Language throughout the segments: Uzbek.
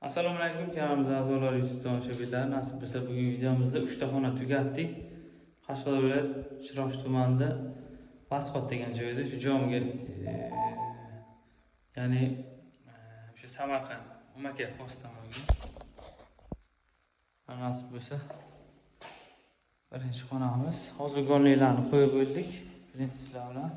Assalomu alaykum kanalimiz a'zolari, YouTube tomoshabinlari. Nasib bo'lsa bugun videomizda 3 ta xona tugatdik. Qashqadaryo viloyat Chiroqchi tumanida Vasqot degan joyda shu jomiga ya'ni o'sha Samarqand Umakay post tomonga. Nasib bo'lsa birinchi xonamiz. Hozir golliklarni qo'yib bo'ldik. Plintuslar bilan.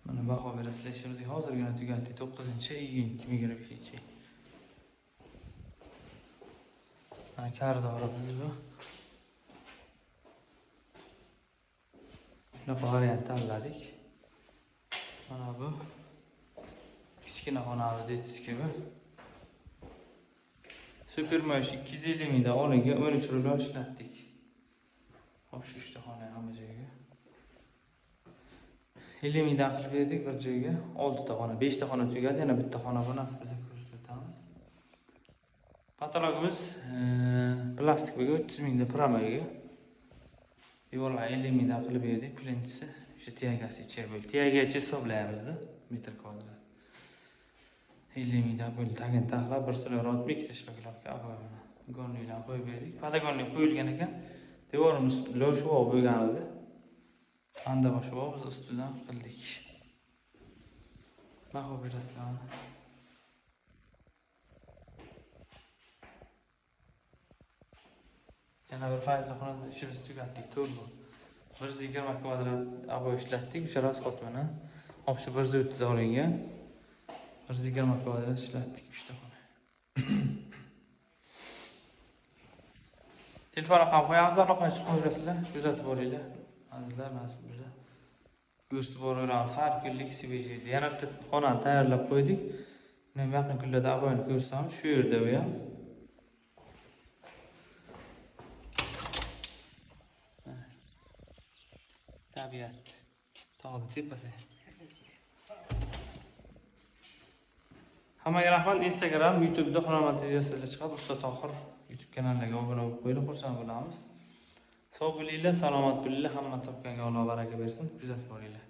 Mana baho berasizlar ishimizga hozirgina tugatdik. 9 iyun 2025 yil. Mana koridorimiz bu. Bunaqa variant tanladik. Mana bu kichkina xonamiz detskiy bu. Supermosh 250 mingdan olingan, 13 rubl ishlatdik. Hop, shu 3 ta xona hamma joyga. 50 mingdan qilib berdik bir joyga. 6 ta xona, 5 ta xona tugadi, yana bitta xona bor, nasib bo'lsa ko'rsatamiz. Patologimiz plastik bo'lgan 30 mingda promoga. Devorlar 50 mingdan qilib berdik, plintusi o'sha tiyagasi ichiga bo'ldi. Tiyagacha hisoblaymiz-da, metr kvadrat. 50 mingdan bo'ldi. Tagini taxlab bir so'lar otib ikkita shpaklovka oboy Gorniklarni qo'yib berdik. Padagonlik qo'yilgan ekan. Devorimiz loshvoq bo'lgan edi. Anda boshvoq biz ustidan qildik. Baho berasizlarmi? Yana bir fayzli xonada ishimizni tugatdik, to'g'ri. 120 kvadrat oboy ishlatdik, o'sha rasxod bilan. Obshi 130 olingan. 120 kvadrat ishlatdik 3 ta xona. Telefon raqami qo'yamiz, aloqaga chiqaverasizlar, kuzatib boringlar. Azizlar, nasib bo'lsa ko'rsatib boraveramiz har kunlik свежий. Yana bitta xonani tayyorlab qo'ydik. Uni yaqin kunlarda oboyni ko'rsatamiz. Shu yerda bu ham. Tabiat. Tog'ni tepasi. Hammaga rahmat. Instagram, YouTube'da Xonamand videosida chiqadi. Usta Tohir YouTube kanaliga obuna bo'lib qo'yinglar, xursand bo'lamiz. Sog' bo'linglar, salomat bo'linglar, hamma topganga Alloh baraka bersin. Kuzatib boringlar.